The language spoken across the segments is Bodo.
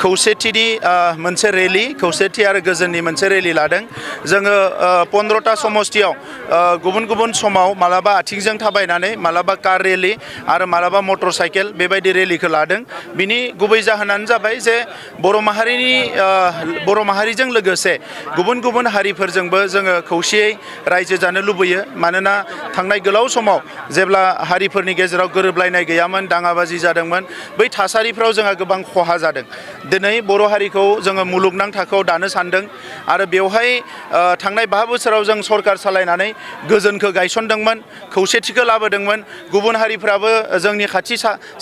खौसेथिनि मोनसे रेलि खौसेथि आरो गोजोननि मोनसे रेलि लादों जोङो 15टा समस्तियाव गुबुन गुबुन समाव मालाबा आथिंजों थाबायनानै मालाबा कार रेलि आरो मालाबा मटर साइकेल बेबायदि रेलिखौ लादों बिनि गुबै जाहोनानो जाबाय जे बर' माहारिजों लोगोसे गुबुन गुबुन हारिफोरजोंबो जोङो खौसेयै रायजो जानो लुबैयो मानोना थांनाय गोलाव समाव जेब्ला हारिफोरनि गेजेराव गोरोबलायनाय गैयामोन दाङाबाजि जादोंमोन बै थासारिफ्राव जोंहा गोबां खहा जादों दिनै बर' हारिखौ जोङो मुलुगनां थाखोआव दानो सानदों आरो बेवहाय थांनाय 5 बोसोराव जों सरकार सालायनानै गोजोनखौ गायसनदोंमोन खौसेथिखौ लाबोदोंमोन गुबुन हारिफ्राबो जोंनि खाथि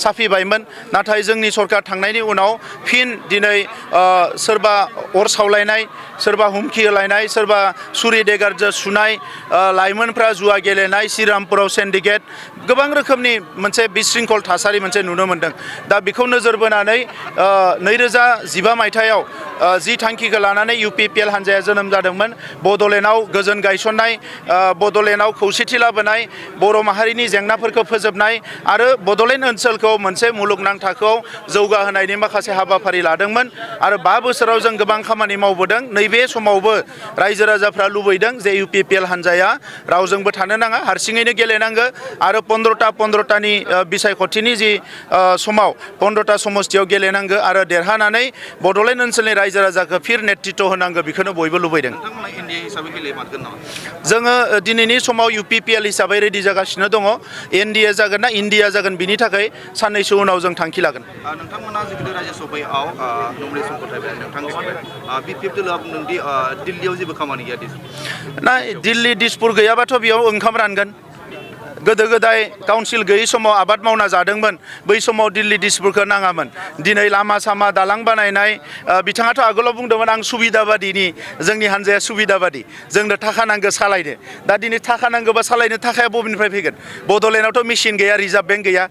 साफिबायमोन नाथाय जोंनि सरकार थांनायनि उनाव फिन दिनै सोरबा अर सावलायनाय सोरबा हुमखि होलायनाय सोरबा सुरि देगारजों सुनाय लाइमोनफ्रा जुवा गेलेनाय श्रीरामपुराव सिन्डिकेट गोबां रोखोमनि मोनसे बिशृंखल थासारि मोनसे नुनो मोनदों दा बेखौ नोजोर बोनानै 2015 मायथाइयाव जि थांखिखौ लानानै UPPL हान्जाया जोनोम जादोंमोन बड'लेण्डआव गोजोन गायसननाय बड'लेण्डआव खौसेथि लाबोनाय बर' माहारिनि जेंनाफोरखौ फोजोबनाय आरो बड'लेण्ड ओनसोलखौ मोनसे मुलुगनां थाखोआव जौगाहोनायनि माखासे हाबाफारि लादोंमोन आरो 5 बोसोराव जों गोबां खामानि मावबोदों नैबे समावबो रायजो राजाफ्रा लुबैदों जे UPPL हान्जाया रावजोंबो थानो नाङा हारसिङैनो गेलेनांगो आरो 15टानि बिसायख'थिनि जि समाव 15टा समस्तियाव गेलेनांगो आरो देरहानानै बड'लेण्ड ओनसोलनि रायजो राजाखौ फिर नेतृत्व होनांगो बेखौनो बयबो लुबैदों जोङो दिनैनि समाव UPPL हिसाबै रेडि जागासिनो दङ NDA जागोन ना इन्डिया जागोन बिनि थाखाय साननैसो उनाव जों थांखि लागोन नोंथांमोना जिहेतु रायजो सभायाव नमिनेसन गथायबाय नोंथांनिफ्राय BPF दोलोआ बुंदों दि दिल्लीयाव जेबो खामानि गैया ना दिल्ली दिसपुर गैयाबाथ' बेयाव ओंखाम रानगोन गोदो गोदाय काउन्सिल गैयै समाव आबाद मावना जादोंमोन बै समाव दिल्ली दिसपुरखौ नाङामोन दिनै लामा सामा दालां बानायनाय बिथाङाथ' आगोलाव बुंदोंमोन आं सुबिदाबादिनि जोंनि हान्जाया सुबिदाबादि जोंनो थाखा नांगौ सालायनो दा दिनै थाखा नांगौबा सालायनो थाखाया बबेनिफ्राय फैगोन बड'लेण्डआवथ' मेसिन गैया रिजार्भ बेंक गैया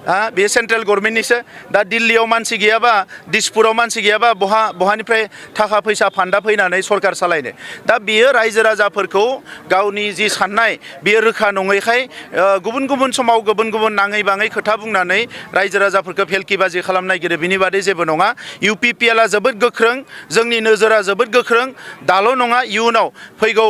बे सेन्ट्रेल गभर्नमेन्टनिसो दा दिल्लीयाव मानसि गैयाबा दिसपुराव मानसि गैयाबा बहानिफ्राय थाखा फैसा फान्दा फैनानै सरकार सालायनो दा बियो रायजो राजाफोरखौ गावनि जि साननाय बियो रोखा नङैखाय गुबुन गुबुन समाव गुबुन गुबुन नाङै बाङै खोथा बुंनानै रायजो राजाफोरखौ फेलकिबाजि खालामनो नागिरो बिनि बादै जेबो नङा UPPLआ जोबोद गोख्रों जोंनि नोजोरा जोबोद गोख्रों दाल' नङा इयुनाव फैगौ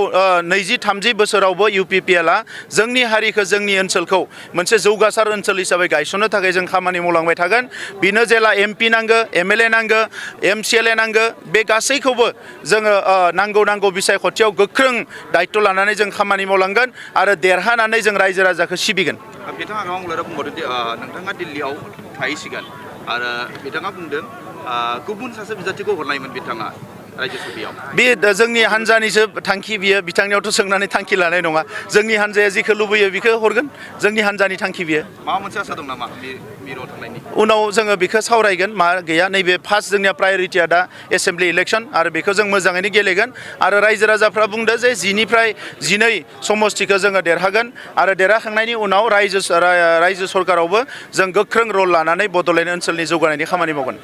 20-30 बोसोरावबो UPPLआ जोंनि हारिखौ जोंनि ओनसोलखौ मोनसे जौगासार ओनसोल हिसाबै गायसननो थाखाय जों खामानि मावलांबाय थागोन बिनो जेला MP नांगो MLA नांगो MCLA नांगो बे गासैखौबो जोङो नांगौ बिसायख'थियाव गोख्रों दायित्व लानानै जों खामानि मावलांगोन आरो देरहानानै जों रायजो राजाखौ सिबिगोन बिथाङा गोबां बुंलायना बुंबावदों दि नोंथाङा दिल्लीयाव थाहैसिगोन आरो बिथाङा बुंदों गुबुन सासे बिजाथिखौ हरनायमोन बिथाङा रायजो सभायाव बे जोंनि हान्जानिसो थांखि बियो बिथांनियावथ' सोंनानै थांखि लानाय नङा जोंनि हान्जाया जिखौ लुबैयो बेखौ हरगोन जोंनि हान्जानि थांखि बियो माबा मोनसे आसा दं नामा मिरुआव थांनायनि उनाव जोङो बेखौ सावरायगोन मा गैया नैबे फार्स्ट जोंनिया प्रायरिटिया दा एसेम्बलि इलेक्सन आरो बेखौ जों मोजाङैनो गेलेगोन आरो रायजो राजाफ्रा बुंदों जे 10निफ्राय 12 समस्तिखौ जोङो देरहागोन आरो देरहाखांनायनि उनाव रायजो सरकारावबो जों गोख्रों रल लानानै बड'लेण्ड ओनसोलनि जौगानायनि खामानि मावगोन